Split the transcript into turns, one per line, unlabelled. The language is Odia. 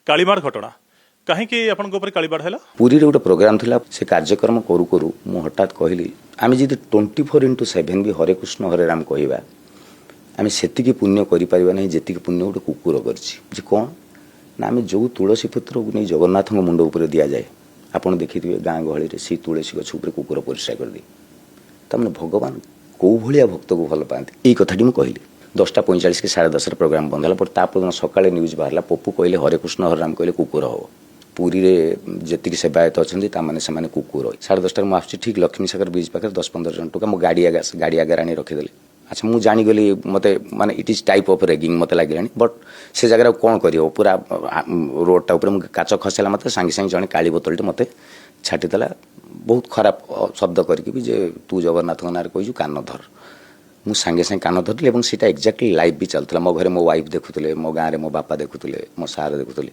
କାଳିମାଡ଼ ଘଟଣା। କାହିଁକି ଆପଣଙ୍କ ଉପରେ କାଳିମାଡ଼ ହେଲା?
ପୁରୀରେ ଗୋଟେ ପ୍ରୋଗ୍ରାମ ଥିଲା। ସେ କାର୍ଯ୍ୟକ୍ରମ କରୁ କରୁ ମୁଁ ହଠାତ୍ କହିଲି, ଆମେ ଯଦି 24x7 ବି ହରେ କୃଷ୍ଣ ହରେ ରାମ କହିବା, ଆମେ ସେତିକି ପୁଣ୍ୟ କରିପାରିବା ନାହିଁ ଯେତିକି ପୁଣ୍ୟ ଗୋଟେ କୁକୁର କରିଛି। ଯେ କ'ଣ ନା, ଆମେ ଯେଉଁ ତୁଳସୀ ପତ୍ରକୁ ନେଇ ଜଗନ୍ନାଥଙ୍କ ମୁଣ୍ଡ ଉପରେ ଦିଆଯାଏ, ଆପଣ ଦେଖିଥିବେ ଗାଁ ଗହଳିରେ, ସେଇ ତୁଳସୀ ଗଛ ଉପରେ କୁକୁର ପରିସ୍ରା କରିଦିଏ। ତାମାନେ ଭଗବାନ କେଉଁ ଭଳିଆ ଭକ୍ତକୁ ଭଲ ପାଆନ୍ତି। ଏଇ କଥାଟି ମୁଁ କହିଲି। 10ଟା 45 କି 10:30ରେ ପ୍ରୋଗ୍ରାମ ବନ୍ଦ ହେଲା। ବଟ୍ ତା ପରଦିନ ସକାଳେ ନ୍ୟୁଜ୍ ବାହାରିଲା, ପପୁ କହିଲେ ହରେ କୃଷ୍ଣ ହରେ ରାମ କହିଲେ କୁକୁର ହବ, ପୁରୀରେ ଯେତିକି ସେବାୟତ ଅଛନ୍ତି ତାମାନେ ସେମାନେ କୁକୁର। 10:30ରେ ମୁଁ ଆସୁଛି, ଠିକ୍ ଲକ୍ଷ୍ମୀ ସାଗର ବ୍ରିଜ୍ ପାଖରେ 10-15 ଜଣ ଟୋକା ମୋ ଗାଡ଼ି ଆଗରେ ଆଣି ରଖିଦେଲେ। ଆଚ୍ଛା, ମୁଁ ଜାଣିଗଲି ମୋତେ ମାନେ it is type of ragging ମୋତେ ଲାଗିଲାଣି। ବଟ୍ ସେ ଜାଗାରେ ଆଉ କ'ଣ କରିହେବ? ପୁରା ରୋଡ଼ଟା ଉପରେ ମୁଁ କାଚ ଖସିଲା, ମୋତେ ସାଙ୍ଗେ ସାଙ୍ଗେ ଜଣେ କାଳି ବୋତଲଟେ ମୋତେ ଛାଟିଦେଲା, ବହୁତ ଖରାପ ଶବ୍ଦ କରିକି ବି ଯେ ତୁ ଜଗନ୍ନାଥଙ୍କ ନାଁରେ କହିଛୁ, କାନ ଧର। ମୁଁ ସାଙ୍ଗେ ସାଙ୍ଗେ କାନ ଧରିଲି ଏବଂ ସେଇଟା ଏକ୍ଜାକ୍ଟଲି ଲାଇଭ୍ ବି ଚାଲୁଥିଲା। ମୋ ଘରେ ମୋ ୱାଇଫ୍ ଦେଖୁଥିଲେ, ମୋ ଗାଁରେ ମୋ ବାପା ଦେଖୁଥିଲେ, ମୋ ସାର୍ ଦେଖୁଥିଲେ।